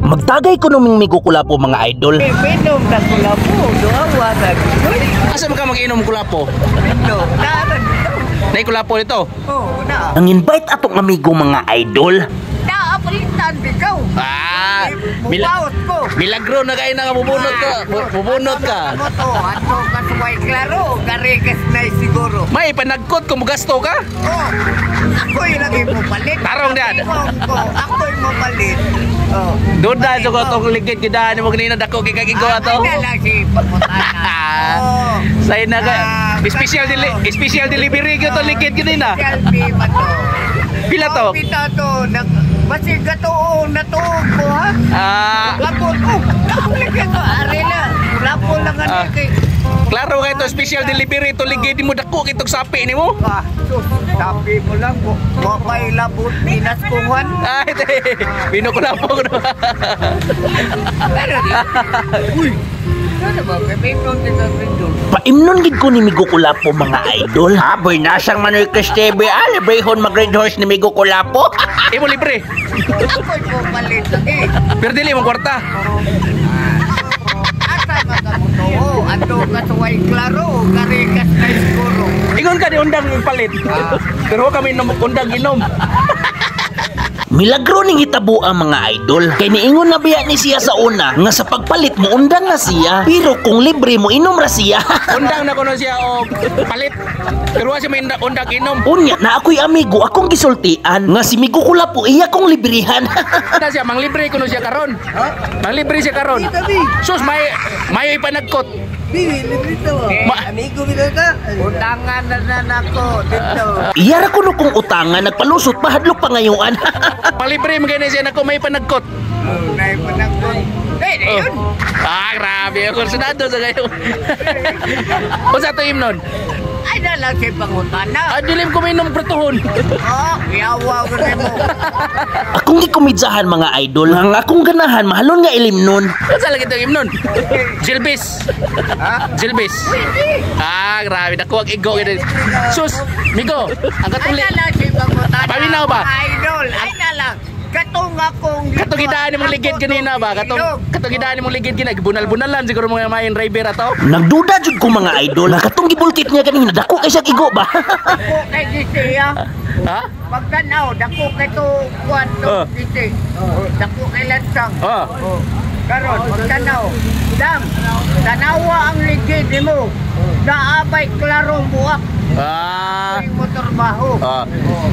Magtagay ko numing Migo Kulapo, mga idol. Minom na kulapo, duha na. Asa man ka mag-inom kulapo? No, naa dito. Nay kulapo dito. Oh, na. Ang invite atong amigo, mga idol. Naa palitan bitaw. Ah, mila Mubaot ko. Milagro na kayo na nga bubunot ka. Bubunot ka. Ano to? Ato kasuway klaro, karikas na siguro. May panagkot kung mugasto ka. Oh, ako'y lagi mo palit. Tarong dad. Ko, ako'y mo palit. Oh. Duda jud ko atong ligid gidaan mo ganina dako kay kagigo ato. Ay, na lang si pangutana. Oh. Say na ka. Ah, Special delivery gyud to ligid ganina. Selfie ba to? Pila to? Oh, pila to. Nag, basig ka to, oh, natuog ko ha. Ah, Labot, oh, nakabalik ka. Ari na. Lapo lang ano kay. Klaro kay to special delivery to ligid mo dako kay tog sapi nimo. Ah, sus, sabi mo lang, wa pa'y labot, pinaskuhan. Ay, te. Bino kulapo ko. Pero, uy, ano ba, kay Pindon din ang Pindon. Paimnon gid ko ni Migo Kulapo, mga idol. Aboy nasang Manoy Chris TV, ah, librehon mag Red Horse ni Migo Kulapo. Imo libre. Ako'y pumalit lagi. Pero dili mong kwarta. Asa ka ka mo to? Oh, ato ka suway klaro, karikas na siguro. Ingon ka di undang palit. Pero wa kami inom undang inom. Milagro ning hitabo ang mga idol. Kay niingon na biya ni siya sa una nga sa pagpalit mo undang na siya. Pero kung libre mo inom ra siya. Undang na kuno siya og palit. Pero wa siya may undang inom. Unya na ako'y amigo akong gisultian nga si Migo Kulapo iya kong librihan. Na siya manglibre kuno siya karon. Manglibre siya karon. Sus, may ipanagkot. Amigo ka? Utangan na na nako dito. Iya ra kuno kong utangan nagpalusot pahadlok pangayuan. Manglibre man gani siya nako may panagkot. Nay panagkot. Eh, di yun. Ah, grabe. Kursunado sa kayo. Unsa to imnon? Ay na lang si pangutana. Ah, dilim ko minom pratuhon. Oh, yawa ko nimo. Akong gikumidsahan, mga idol, ang akong ganahan mahalon nga ilimnon. Unsa lagi to imnon? Jilbis. Ha? Jilbis. Ah, grabe dako ang igo gid. Sus, Migo, ang Ay katong na lang si pangutana. Paminaw ba? Mga idol, ay na lang. Katong akong Katong gidaan nimong ligid kanina ba? Katong katong gidaan nimong ligid kanina gibunal-bunalan siguro mga main driver ato. Nagduda jud ko, mga idol, nga katong gibulkit niya kanina dako kay siya igo ba. Dako kay gisi ha. Ha? Pagtanaw, dako kay to kuan to gisi. Oh, dako kay lansang. Oh. Karon pagtanaw, dam. Tanawa ang ligid nimo. Naabay klarong buwak. Ang motor baho. Oh,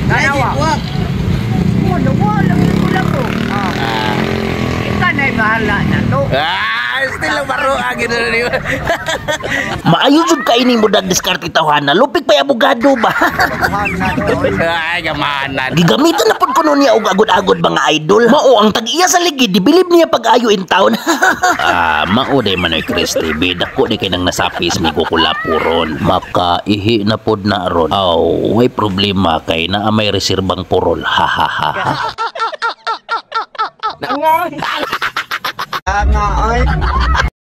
tanawa. Mo wala ko lang ko. Ah. Ika na'y bahala na to. Ah, still lang baro ang gid ni. Maayo jud kay ning mudag diskarte tawhana, lupig pa'y abogado ba. Bahala to. Ay, gamanan. Gigamitan na pud kuno niya og agod-agod, mga idol. Mao ang tag-iya sa ligid, gibilib niya pag-ayo in town. Ah, mao day Manoy Chris TV, dako di kay nang nasapis Migo Kulapo ron. Makaihi na pod na ron. Aw, way problema kay naa may reserbang purol. Ha ha ha ha. Nga ay.